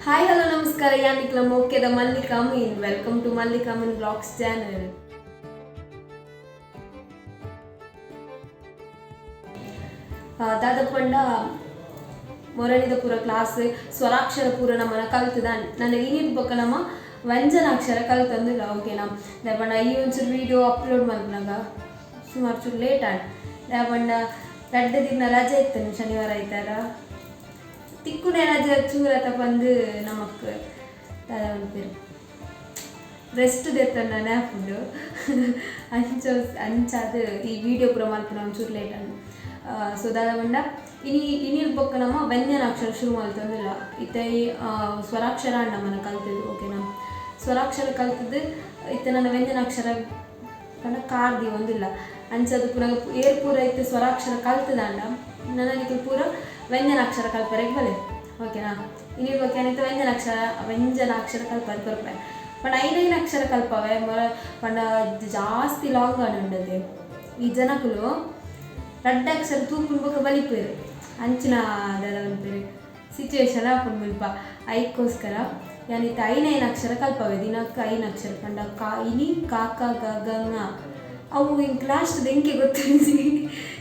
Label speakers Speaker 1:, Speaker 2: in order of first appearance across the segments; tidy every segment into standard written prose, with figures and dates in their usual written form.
Speaker 1: Hi, hello, ನಮಸ್ಕಾರ. ಯಾನಿಕ್ಲ ಮೋಕೆದ Mallika Amin. Welcome to Mallika Amin blogs channel. ದಾದಪಂಡ ಮೊರಣಿದ ಪೂರ class ಸ್ವರಾಕ್ಷರ ಪೂರ ನಮ್ಮನ ಕಲ್ತದ. ನನ್ನ ಇನಿಟ್ ಬೊಕ್ಕ ನಮ್ಮ ವ್ಯಂಜನಾಕ್ಷರ ಕಲ್ತಂದಿಲ್ಲ, ಓಕೆನಾ? ದಾಪಂಡ ಈ ಒಂಚೂರು ವೀಡಿಯೋ ಅಪ್ಲೋಡ್ ಮಲ್ಪುನಗ ಸುಮಾರು ಚೂರು ಲೇಟ್ ಆಂಡ್. ದಾಪಂಡ ರಡ್ಡ್ ದಿನ ರಜೆ ಇತ್ತು, ಶನಿವಾರ ಐತಾರ ತಿಕ್ಕುನೆ ರಜೆ ಚೂರತ ಬಂದು ನಮಕ್ ದಾದ ಪನ್ಪೆರ್ ರೆಸ್ಟ್ ದೆತ್ತೊನ್ನ ನ್ಯಾಪುಂಡು. ಅಂಚ ಅಂಚಾದ್ ಈ ವಿಡಿಯೋ ಪೂರ ಮಲ್ಪುನ ಒಂಚೂರು ಲೇಟ್ ಆಂಡ್. ಸೊ ದಾದ ಪಂಡ ಇನಿ ಇನಿರ್ ಬೊಕ್ಕ ನಮ್ಮ ವ್ಯಂಜನಾಕ್ಷರ ಶುರು ಮಲ್ತೊಂದುಲ್ಲ. ಇತ್ತೆ ಈ ಸ್ವರಾಕ್ಷರ ಆಂಡ್ ನಮನ ಕಲ್ತದು, ಓಕೆನಾ? ಸ್ವರಾಕ್ಷರ ಕಲ್ತದ್ದು ಇತ್ತೆ ನನ್ನ ವ್ಯಂಜನಾಕ್ಷರ ಪಂಡ ಕಾರ್ ದೀವೊಂದುಲ್ಲ. ಅಂಚಾದ್ ಪೂರ ಏರ್ ಪೂರ ಇತ್ತೆ ಸ್ವರಾಕ್ಷರ ಕಲ್ತದಾಂಡ ನನ ನಿಕುಲು ಪೂರ ವ್ಯಂಜನಾಕ್ಷರ ಕಲ್ಪರೆಗ್ ಬಲೆ, ಓಕೆನಾ? ಇನಿ ಬೊಕ್ಕ ಏನಿತ್ತೆ ವ್ಯಂಜನಾಕ್ಷರ ವ್ಯಂಜನಾಕ್ಷರ ಕಲ್ಪರೆ ಕೊರ್ಪೆ. ಪಂಡ ಐನೈನ್ ಅಕ್ಷರ ಕಲ್ಪವೆ ಮೊರ ಪಂಡ ಜಾಸ್ತಿ ಲಾಂಗ್ ಆಂಡ್. ಈ ಜನಕುಲು ರಡ್ಡ್ ಅಕ್ಷರ ತೂಪುನ್ ಬೊಕ್ಕ ಬಲಿಪೆರ್, ಅಂಚಿನ ದಾದ ಪನ್ಪೆರ್ ಸಿಚುವೇಶನ್ ಆಪುಂಡು ಮುಲ್ಪ. ಐಕ್ಕೋಸ್ಕರ ಯಾನ್ ಇತ್ತೆ ಐನೈನ್ ಅಕ್ಷರ ಕಲ್ಪವೆ, ದಿನಕ್ಕೆ ಐನ್ ಅಕ್ಷರ. ಪಂಡ ಕಾ ಇನಿ ಕಾ ಕ ಗ ಘ ങ. ಅವು ಎಂಕ್ ಲಾಸ್ಟ್ ಎಂಕೆ ಗೊತ್ತುಂಜಿ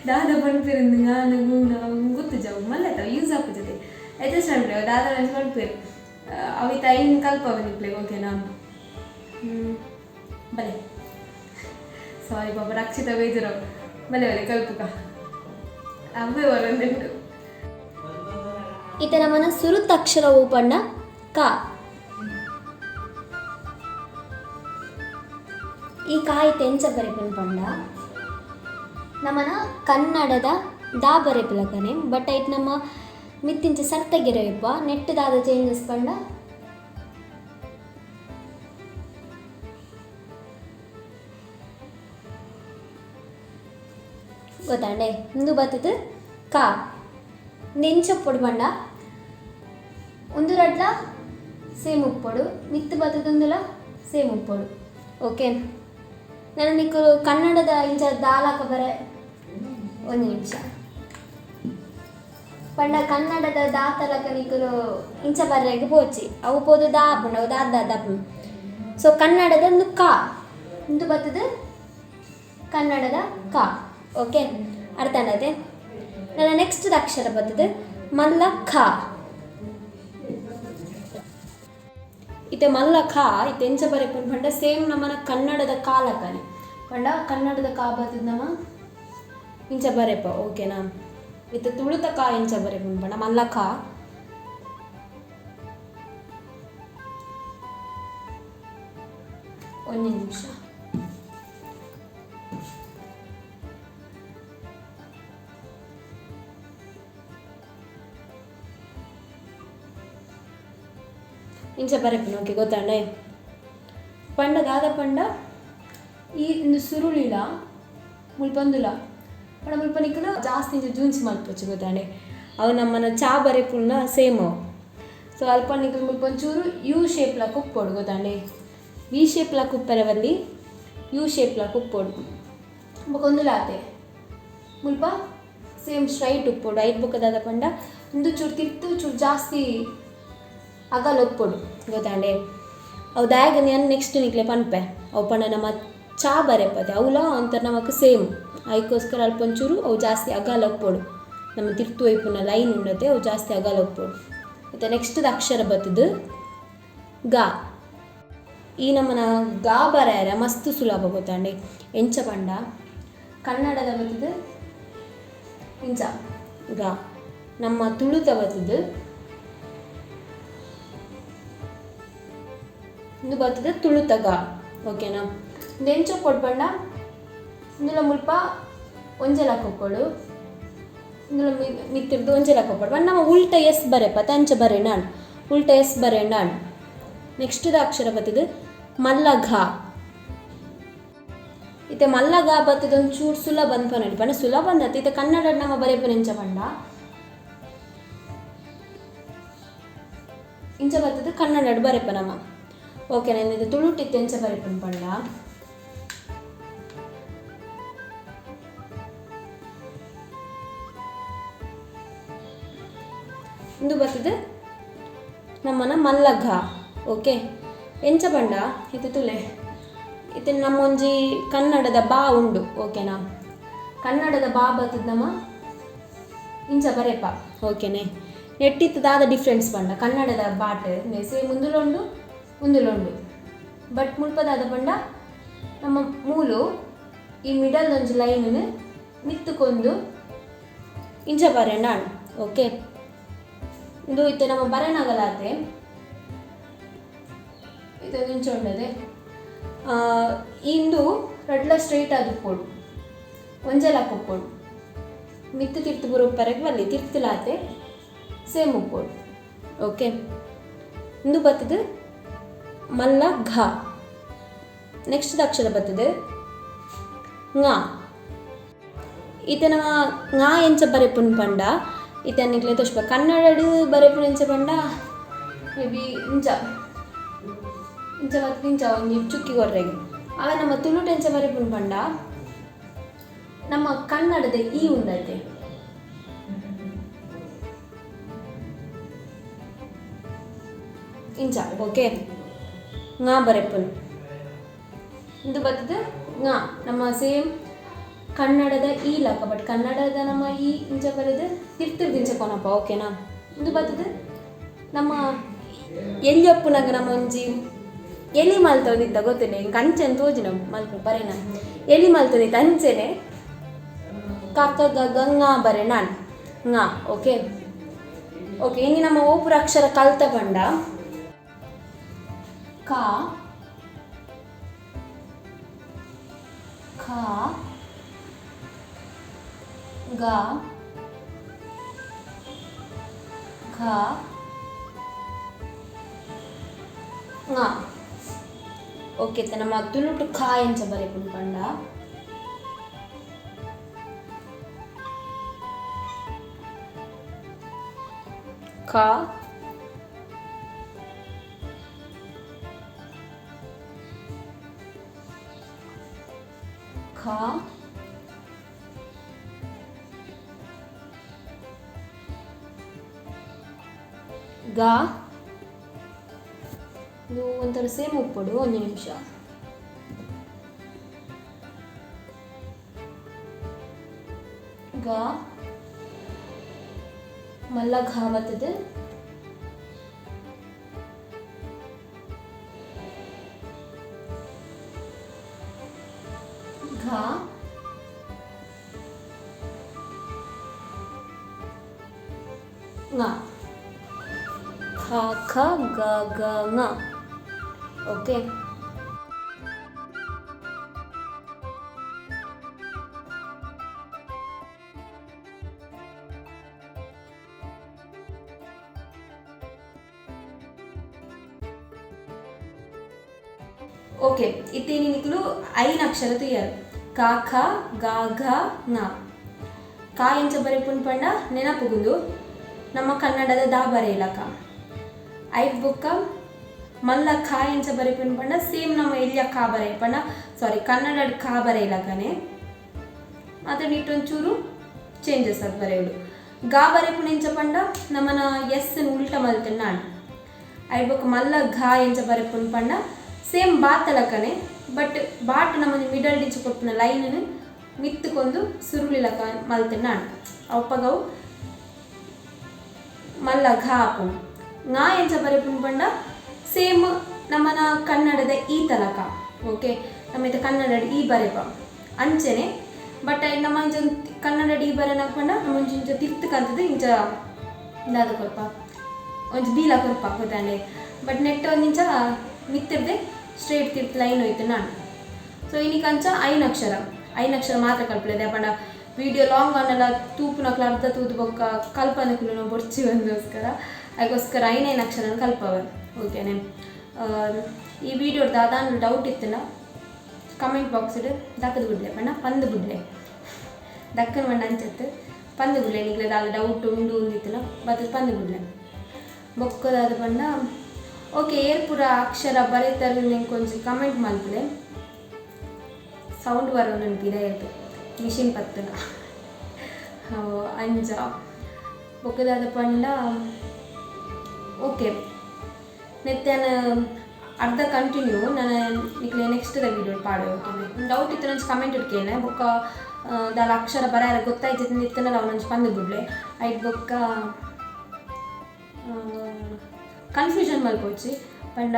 Speaker 1: ದಾದ ಪನ್ಪೆರ್ ങ ನ ಗು ನ ಗೊತ್ತುಜಿ. ಅವು ಮಲ್ಲತ ಯೂಸ್ ಆಪುಜತೆ, ಅಡ್ಜಸ್ಟ್ ಮನ್ಪುಲೆ. ಅವು ದಾದ ಒಂಜಿ ಪನ್ಪೆರ್, ಅವು ಇತ್ತೆ ಐನ್ ಕಲ್ಪವೆ ನಿಕ್ಲೆಗ್, ಓಕೆನಾ? ಬಲೆ, ಸಾರಿ ಪಾಪ ರಕ್ಷಿತ ಬೇಜಾರು. ಬಲೆ ಬಲೆ ಕಲ್ಪುಕ ಅವೇ ಬರೊಂದುಂಡು.
Speaker 2: ಇತ್ತೆ ನಮನ ಸುರುತ ಅಕ್ಷರ ಪಂಡ ಕ. ಈ ಕಾಯಿ ತೆಂಚ ಬರೆಪುನ ಪಂಡ ನಮನ ಕನ್ನಡದ ದಾ ಬರೆಪುಲಕನೆ, ಬಟ್ ಐಟ್ ನಮ್ಮ ಮಿತ್ತಿಂಚ ಸರ್ತಗಿರಯಪ್ಪ ನೆಟ್ ದಾದ ಚೇಂಜಸ್ ಪಂಡ ಗೊತ್ತಾಂಡೆ. ಇಂದು ಬತ್ತದು ಕ. ಉಂದು ಎಂಚ ಉಪ್ಪೊಡು ಪಂಡ ಉಂದು ರಡ್ಲ ಸೇಮ್ ಉಪ್ಪೊಡು, ಮಿತ್ತು ಬತ್ತುಂದುಲ ಸೇಮ್ ಉಪ್ಪೊಡು, ಓಕೆ? ನಾನು ನಿಕ್ಕಲು ಕನ್ನಡದ ಇಂಚ ದಾಲಾಕ ಬರೆ, ಒಂದು ನಿಮಿಷ. ಪಂಡ ಕನ್ನಡದ ದಾತಲಕ ನಿಕುಲು ಇಂಚ ಬರ್ರೆಗ್ ಪೋಚಿ, ಅವು ಪೋದು ದಾ ಆಪುಂಡು, ಅವು ದಾ ದಾ ದಾಪುಂಡು. ಸೊ ಕನ್ನಡದ ಒಂದು ಕ, ಉಂದು ಬತ್ತದು ಕನ್ನಡದ ಕ, ಓಕೆ? ಅರ್ಥ ಆಂಡತೆ? ನನ್ನ ನೆಕ್ಸ್ಟ್ ಅಕ್ಷರ ಬತ್ತದು ಮಲ್ಲ ಖ.
Speaker 1: ಇತ್ತೆ ಮಲ್ಲ ಖ ಇತ್ತೆ ಎಂಚ ಬರೆಪುಂಡು ಪಂಡ ಸೇಮ್ ನಮನ ಕನ್ನಡದ ಕಾಲಕನೆ. ಪಂಡ ಕನ್ನಡದ ಕಾ ಬತ್ತದ ನಮ ಇಂಚ ಬರೆಪ, ಓಕೆನಾ? ಇತ್ತೆ ತುಳುತ ಕಾ ಎಂಚ ಬರೆಪುಂಡು ಪಂಡ ಮಲ್ಲ ಖ ಒಂಜಿ ನಿಮಿಷ. ಇಂಚ ಬರೆಪುನು, ಓಕೆ? ಗೊತ್ತಾಂಡೆ? ಪಂಡ ದಾದ ಪಂಡ ಈ ಇಂದು ಸುರುಳಿಲ ಮುಲ್ಪ ಒಂದುಲ ಪಂಡ ಮುಲ್ಪ ನಿಕುಲು ಜಾಸ್ತಿ ಇಂಚ ಜೂನ್ಸ್ ಮಲ್ಪೊಚ್ಚಿ, ಗೊತ್ತಾಂಡೆ? ಅವು ನಮ್ಮನ ಚಾ ಬರೆಪುನ ಸೇಮ್ ಅವು. ಸೊ ಅಲ್ಪ ನಿಕುಲು ಮುಲ್ಪ ಒಂಚೂರು ಯು ಶೇಪ್ಲ ಕುಪ್ಪೊಡು, ಗೊತ್ತಾಂಡೆ? ವಿ ಶೇಪ್ಲ ಕುಪ್ಪೆರೆ ಬಲ್ಲಿ, ಯು ಶೇಪ್ಲ ಕುಪ್ಪೊಡು. ಬೊಕ ಒಂದುಲ ಆತೆ ಮುಲ್ಪ ಸೇಮ್ ಸ್ಟ್ರೈಟ್ ಉಪ್ಪೊಡು. ಐಟ್ ಬೊಕ ದಾದ ಪಂಡ ಉಂದು ಚೂರು ತಿರ್ತು ಚೂರು ಜಾಸ್ತಿ ಅಗಲ ಉಪ್ಪೊಡು, ಗೊತ್ತಾಂಡೆ? ಅವು ದಾಯಗ ಯಾನ್ ನೆಕ್ಸ್ಟ್ ನಿಕ್ಲೆ ಪನ್ಪೆ. ಅವು ಪಂಡ ನಮ್ಮ ಚಾ ಬರೆಪತೆ ಅವುಲ ಒಂಥರ ನಮಕ್ ಸೇಮ್. ಐಕ್ಕೋಸ್ಕರ ಅಲ್ಪ ಒಂಚೂರು ಅವು ಜಾಸ್ತಿ ಅಗಲ ಉಪ್ಪೊಡು. ನಮ್ಮ ತಿರ್ತು ಒಯ್ಪುನ ಲೈನ್ ಉಂಡತೆ, ಅವು ಜಾಸ್ತಿ ಅಗಲ ಉಪ್ಪೊಡು. ಮತ್ತು ನೆಕ್ಸ್ಟ್ ಅಕ್ಷರ ಬತ್ತದು ಗ. ಈ ನಮ್ಮನ ಗ ಬರೆಯರ ಮಸ್ತ್ ಸುಲಭ, ಗೊತ್ತಾಂಡೆ? ಎಂಚ ಪಂಡ ಕನ್ನಡದ ಬತ್ತದು ಇಂಚ ಗ, ನಮ್ಮ ತುಳುತ ಬತ್ತದು ಇಂದು ಬತ್ತದು ತುಳುತ ಗ, ಓಕೆನಾ? ಇಂದು ಎಂಚ ಉಪ್ಪೊಡು ಪಂಡ ಇಂದುಲ ಮುಲ್ಪ ಒಂಜೆ ಲೆಕ್ಕ ಉಪ್ಪೊಡು, ಇಂದುಲ ಮಿತ್ತಿರ್ದು ಒಂಜೆ ಲೆಕ್ಕ ಉಪ್ಪೊಡು. ಪಂಡ ನಮ್ಮ ಉಲ್ಟ ಎಸ್ ಬರೆಪತೆ ಅಂಚ ಬರೆಂಡಾಂಡ್, ಉಲ್ಟ ಎಸ್ ಬರೆಂಡಾಂಡ್. ನೆಕ್ಸ್ಟ್ದ ಅಕ್ಷರ ಬತ್ತದು ಮಲ್ಲ ಘ. ಇತ್ತೆ ಮಲ್ಲ ಘ ಬತ್ತದು ಒಂಚೂರು ಸುಲಭ ಅನ್ಪನಡಿ ಪಂಡ ಸುಲಭ ಅಂದತ್ತೆ. ಇತ್ತೆ ಕನ್ನಡ ನಮ್ಮ ಬರೆಪುನ ಎಂಚ ಪಂಡ ಇಂಚ ಬತ್ತದು ಕನ್ನಡ ಬರೆಪ ನಮ್ಮ, ಓಕೆ? ನಾನು ಇದು ತುಳುಟಿತ್ತು ಎಂಚ ಬರೆಪುನ ಪಂಡ ಇಂದು ಬತ್ತದು ನಮ್ಮನ ಮಲ್ಲ ಘ. ಓಕೆ, ಎಂಚ ಪಂಡ ಇತ್ತೆ ತುಲೆ ಇತ್ತೆ ನಮ್ಮೊಂಜಿ ಕನ್ನಡದ ಬಾ ಉಂಡು. ಓಕೆನಾ, ಕನ್ನಡದ ಬಾ ಬತ್ತದ ನಮ್ಮ ಇಂಚ ಬರೆಪ. ಓಕೆನೆ, ನೆಟ್ಟಿತ್ತು ದಾದ ಡಿಫ್ರೆನ್ಸ್ ಪಂಡ ಕನ್ನಡದ ಬಾಟ್ ಸೇಮ್ ಉಂದುಲುಂಡು ಉಂದುಲುಂಡು, ಬಟ್ ಮುಲ್ಪದಾದ ಪಂಡ ನಮ್ಮ ಮೂಲು ಈ ಮಿಡಲ್ ಒಂಜಿ ಲೈನ್ ಮಿತ್ತುಕೊಂದು ಇಂಚ ಬರೆಂಡ. ಓಕೆ, ಇಂದು ಇತ್ತೆ ನಮ್ಮ ಬರೆನಾಗಲಾತೆ ಇದು ಇಂಚ ಉಂಡದೆ ಇಂದು ರಡ್ಲ ಸ್ಟ್ರೈಟ್ ಆದ್ ಉಪ್ಪೊಡು, ಒಂಜೆಲಕ್ಕ ಉಪ್ಪೊಡು, ಮಿತ್ತು ತಿರ್ತು ಬರೋಪರೆಗ್ ಬಲ್ಲಿ ತಿರ್ತುಲಾತೆ ಸೇಮ್ ಉಪ್ಪೊಡು. ಓಕೆ, ಇಂದು ಬತ್ತದು ಮಲ್ಲ ಘ. ನೆಕ್ಸ್ಟ್ ಅಕ್ಷರ ಬತ್ತದು ങ. ಇತ್ತೆ ನಮ್ಮ ങ ಎಂಚ ಬರೆಪುನ್ ಪಂಡ ಇತ್ತೆ ನಿಕ್ಲೆ ತೋಜ್ಪ ಕನ್ನಡಡ್ ಬರೆಪುನ್ ಎಂಚ ಪಂಡ ಮೇ ಬಿ ಇಂಚ ಇಂಚ ಬತ್ತದು ಇಂಚ ಒಂಜಿ ಚುಕ್ಕಿ ಕೊರ್ರೆಗ್. ಅವೆ ನಮ್ಮ ತುಳುಟ್ ಎಂಚ ಬರೆಪುನ್ ಪಂಡ ನಮ್ಮ ಕನ್ನಡದ ಈ ಉಂಡತೆ ಇಂಚ. ಓಕೆ, ങ ಬರೆಪುನ್ ಇಂದು ಬತ್ತದು ങ. ನಮ್ಮ ಸೇಮ್ ಕನ್ನಡದ ಈ ಲಕ, ಬಟ್ ಕನ್ನಡದ ನಮ್ಮ ಈ ಇಂಚ ಬರೆದು ತಿರ್ತಿರ್ದು ಇಂಚ ಕೊನಪ್ಪ. ಓಕೆನಾ, ಇಂದು ಬತ್ತದು ನಮ್ಮ ಎಲ್ಲಿಯಪ್ಪುನಾಗ ನಮ್ಮ ಒಂಜಿ ಎಲಿ ಮಲ್ತೊಂದಿತ್ತ ಗೊತ್ತೇನೆ, ಇಂಕ ಅಂಚೆನೆ ತೋಜಿನ ಮಲ್ಪ ಬರೇನ ಎಲಿ ಮಲ್ತೊಂದಿತ್ತ ಅಂಚೆನೆ ಕ ಕ ಗ ಗ ങ ಬರೆ ನಾನು ങ. ಓಕೆ ಓಕೆ, ಇನಿ ನಮ್ಮ ಓಪುರ ಅಕ್ಷರ ಕಲ್ತ ಪಂಡ ಕ ಖ ಗ ಘ ങ. ಓಕೆ, ನಮ್ಮ ತುಳುಟು ಖ ಎಂಚ ಬರೆಪುಂಡು ಪಂಡ ಖ ಖ ಗ. ಇದು ಒಂಥರ ಸೇಮ್ ಉಪ್ಪೊಡು. ಒಂದು ನಿಮಿಷ, ಗ ಮಲ್ಲ ಘ ಬತ್ತದು ಘ ങ. ಖ ಖ ಗ ಗ ങ. ಓಕೆ, ಓಕೆ, ಇತ್ತೇನಿ ನಿಕ್ಲು ಐನ್ ಅಕ್ಷರ ತುಯ್ಯಾರು ಕ ಖ ಗ ಘ ങ. ಕ ಎಂಚ ಬರೆಪುನ್ ಪಂಡ ನೆನಪುಗುಂದು ನಮ್ಮ ಕನ್ನಡದ ದಾ ಬರೆಯಲಕ. ಐಟ್ ಬೊಕ್ಕ ಮಲ್ಲ ಖ ಎಂಚ ಬರೆಪುನ್ ಪಂಡ ಸೇಮ್ ನಮ್ಮ ಎಲ್ಲಿಯ ಖ ಬರೆಯಪಂಡ ಸಾರಿ ಕನ್ನಡ ಖ ಬರೆಯಲಕನೆ ಮಾತ್ರ ನೀಟೊಂಚೂರು ಚೇಂಜಸ್ ಅದು ಬರೆಯೋಡು. ಗ ಬರೆಪುನ್ ಎಂಚ ಪಂಡ ನಮ್ಮನ ಎಸ್ ಉಲ್ಟ ಮಲ್ತನ ನಾನ್. ಐಟ್ ಬೊಕ್ಕ ಮಲ್ಲ ಘ ಎಂಚ ಬರೆಪುನ್ ಪಂಡ ಸೇಮ್ ಬಾತಲಕನೆ ಬಟ್ ಬಾಟ್ ನಮ್ಮ ಮಿಡಲ್ ಡಿಚ್ ಕೊಪ್ಪುನ ಲೈನ್ ಮಿತ್ತುಕೊಂಡು ಸುರುಳಿಲಕ ಮಲ್ತನ ನಾನ್. ಅಪ್ಪಗವು ಮಲ್ಲ ಘ ಆಪುಂಡು. ങ ಎಂಚ ಬರೆಪುನ್ ಪಂಡ ಸೇಮ್ ನಮ್ಮನ ಕನ್ನಡದ ಈ ತಲಕ. ಓಕೆ, ನಮ್ಮ ಕನ್ನಡ ಈ ಬರೆಪ ಅಂಚೆನೆ ಬಟ್ ನಮ್ಮ ಇಂಚ ಕನ್ನಡ ಈ ಬರೆನ ಪಂಡ ನಮ್ಮ ಒಂಜಿ ಇಂಚ ತಿರ್ತಕ್ಕಂಥದ್ದು ಇಂಚ ದಾದ ಕೊರ್ಪ ಒಂಜಿ ಬೀಲ ಕೊರ್ಪ ಗೊತ್ತಾನೆ. ಬಟ್ ನೆಟ್ ಒಂದಿಂಚ ಮಿತ್ತಿರ್ದೆ ಸ್ಟ್ರೇಟ್ ತಿರ್ತ್ ಲೈನ್ ಹೋಯ್ತು ನಾನು. ಸೊ ಇನ್ನಿಕಂಚ ಐನ್ ಅಕ್ಷರ ಐನ್ ಅಕ್ಷರ ಮಾತ್ರ ಕಲ್ಪಲೆ ಪಂಡ ವಿಡಿಯೋ ಲಾಂಗ್ ಅನ್ನಲ್ಲ ತೂಪುನಕ್ಲ ಅರ್ಧ ತೂದು ಬೊಕ್ಕ ಕಲ್ಪನಕುಲು ಬೊರ್ಚಿ ಒಂದೋಸ್ಕರ ಅದಕ್ಕೋಸ್ಕರ ಐನೈನ್ ಅಕ್ಷರನ ಕಲ್ಪವೆ. ಓಕೆನೆ, ಈ ವಿಡಿಯೋ ದಾದಾನ ಡೌಟ್ ಇತ್ತಲ್ಲ ಕಮೆಂಟ್ ಬಾಕ್ಸ್ ದಕ್ಕದ ಗುಡ್ಲೆ ಪಂಡ ಪಂದು ಗುಡ್ಲೆ ದಕ್ಕನ ಬಣ್ಣ ಅಂಚತ್ತು ಪಂದು ಗುಡ್ಲೆ ನಿಗ್ಲೆ ದಾದ ಡೌಟ್ ಉಂಡು ಉಂದಿತ್ತಲ್ಲ ಬತ್ತದ ಪಂದು ಗುಡ್ಲೆ ಬೊಕ್ಕದಾದ ಪಂಡ. ಓಕೆ, ಏರ್ಪುರ ಅಕ್ಷರ ಬರೀತಾರೆ ನಿಂಗೆ ಕೊಂಚ ಕಮೆಂಟ್ ಮಲ್ಪಲೆ. ಸೌಂಡ್ ಬರೋದು ಇದಾಯಿತು ಮಿಷಿನ್ ಪತ್ತನ ಅಂಚ ಬೊಕ್ಕದಾದ ಪಂಡ. ಓಕೆ, ನೆತ್ತನ ಅರ್ಧ ಕಂಟಿನ್ಯೂ ನಾನು ನಿಕ್ಲೆ ನೆಕ್ಸ್ಟ್ the video ಪಾಡು ಓಕೆ. ಡೌಟ್ ಇತ್ತು ನಂಚು ಕಮೆಂಟ್ ಇಟ್ಕೇನೆ. ಬೊಕ್ಕ ದಾಲ ಅಕ್ಷರ ಬರ ಗೊತ್ತಾಯ್ತು ನಿತ್ತನ ಅವನೊಂಚು ಪಂದು ಬಿಡ್ಲೆ. ಐಟ್ ಬೊಕ್ಕ ಕನ್ಫ್ಯೂಷನ್ ಮಲ್ಪೊಚ್ಚಿ ಪಂಡ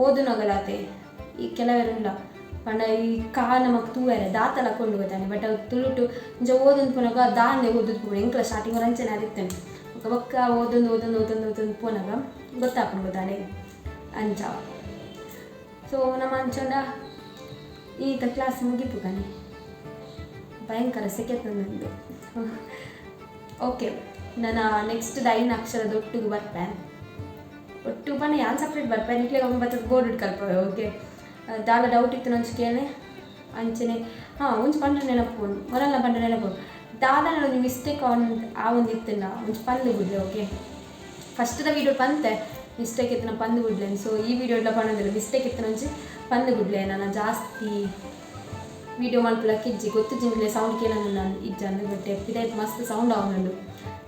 Speaker 1: ಓದುನಗಲಾತೆ ಈ ಕೆಲವೆರುಲ್ಲ ಪಂಡ ಈ ಕಾ ನಮಕ್ ತೂವೆರೆ ದಾತಲ ಕೊಂಡು ಗೊತ್ತಾನೆ. ಬಟ್ ಅವು ತುಳುಟು ಇಂಚ ಓದೊಂದು ಪೋನಾಗ ದಾಂದೆ ಓದುದು ಪೋಡು. ಎಂಕ್ಲ ಸ್ಟಾರ್ಟಿಂಗ್ ಅಂಚನೆ ಆದಿತ್ತೇನೆ. ಬೊಕ್ಕ ಬೊಕ್ಕ ಓದೊಂದು ಓದೊಂದು ಓದೊಂದು ಓದೊಂದು ಪೋನಾಗ ಗೊತ್ತಾಪುಂಡು ಗೊತ್ತಾನೆ ಅಂಚ. ಸೊ ನಮ್ಮ ಅಂಚೊಂಡ ಈತ ಕ್ಲಾಸ್ ಮುಗಿಪುಗನೆ ಭಯಂಕರ ಸೆಕೆ ತಂದು. ಓಕೆ, ನನ್ನ ನೆಕ್ಸ್ಟ್ 5 ಅಕ್ಷರದ ಒಟ್ಟಿಗೆ ಬರ್ಪೆ. ಒಟ್ಟು ಪಂಡ ಯಾನ್ ಸಪ್ರೇಟ್ ಬರ್ಪೆ, ನಿಕ್ಲೆ ಒಂಬತ್ತದ ಬೋರ್ಡ್ ಇಟ್ಕಲ್ಪವೆ. ಓಕೆ, ದಾಲ ಡೌಟ್ ಇತ್ತು ನಂಚು ಕೇಳಿ ಅಂಚನೆ. ಹಾಂ, ಒಂಜಿ ಪಂಡ ನೆನಪು ಮೊದಲ ಪಂಡ ನೆನಪು ದಾದ ಒಂಜಿ ಮಿಸ್ಟೇಕ್ ಆನ್ ಆ ಒಂದು ಇತ್ತಿಲ್ಲ ಒಂಜಿ ಪಂದು ಬಿಡ್ಲೆ. ಓಕೆ, ಫಸ್ಟ್ದ ವೀಡಿಯೋ ಪಂತೆ ಮಿಸ್ಟೇಕ್ ಇತ್ತು ಪಂದು ಬಿಡ್ಲೆ. ಸೊ ಈ ವಿಡಿಯೋ ಎಲ್ಲ ಪನ್ನೊಂದಿಲ್ಲ ಮಿಸ್ಟೇಕ್ ಇತ್ತು ಒಂಜಿ ಪಂದು ಬಿಡ್ಲೆ. ನಾನು ಜಾಸ್ತಿ ವೀಡಿಯೋ ಮಲ್ಪುಲಕ್ಕೆ ಇಜ್ಜಿ ಗೊತ್ತು ಜಿಂಗ್ಲೆ ಸೌಂಡ್ ಕೇಳೋಣ ನಾನು ಇಜ್ಜ ಅಂದು. ಬಟ್ ಪಿದಾಯ್ತು ಮಸ್ತ್ ಸೌಂಡ್ ಆವೊಂದುಂಡು.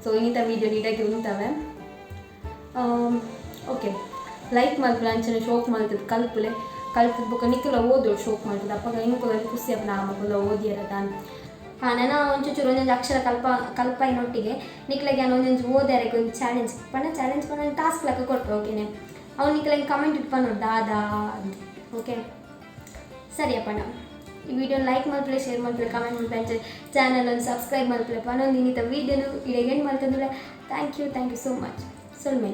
Speaker 1: ಸೊ ಇನ್ನಿತ ವೀಡಿಯೋ ನೀಟಾಗಿ ಉಂತವೆ. ಓಕೆ, ಲೈಕ್ ಮಲ್ಪುಲೆ ಅಂಚನೆ ಶೋಕ್ ಮಲ್ತದ ಕಲ್ಪುಲೆ ಕಲ್ತದ ಬೊಕ್ಕ ನಿಕ್ಕಲ ಓದು ಶೋಕ್ ಮಲ್ತದ ಅಪ್ಪಗ ಎಂಕುಲ ಖುಷಿ ಅಪ್ಪನ ಮಕ್ಕಳ ಓದಿಯರ ತಾನು.
Speaker 2: ಹಾಂ, ನಾನು ಒಂಚೂರು ಒಂದೊಂದು ಅಕ್ಷರ ಕಲ್ಪಾಯಿನೊಟ್ಟಿಗೆ ನಿಕ್ಲೆಗೆ ನಾನು ಒಂದೊಂದು ಓದಾರಿಗೆ ಒಂದು ಚಾಲೆಂಜ್ ಪಂಡ ಚಾಲೆಂಜ್ ಪಂಡ ಟಾಸ್ಕ್ ಲೆಕ್ಕ ಕೊಟ್ಟರು. ಓಕೆನೆ, ಅವ್ನು ನಿಕ್ಲೆಗೆ ಕಮೆಂಟ್ ಇಟ್ಕೊಂಡು ದಾದಾ ಅಂತ. ಓಕೆ, ಸರಿ ಅಪ್ಪಣ್ಣ, ಈ ವಿಡಿಯೋ ಲೈಕ್ ಮಲ್ಪಲೆ, ಶೇರ್ ಮಲ್ಪಲೆ, ಕಮೆಂಟ್ ಮಲ್ಪಲೆ, ಚಾನಲ್ ಒಂದು ಸಬ್ಸ್ಕ್ರೈಬ್ ಮಲ್ಪಲೆ. ಪನ್ನೊಂದು ಇನ್ನಿತ ವೀಡಿಯೋನು ಇಡಗೇನು ಮಲ್ತಂದ್ರೆ thank you, thank you so much. ಸೊಲ್ಮೆ.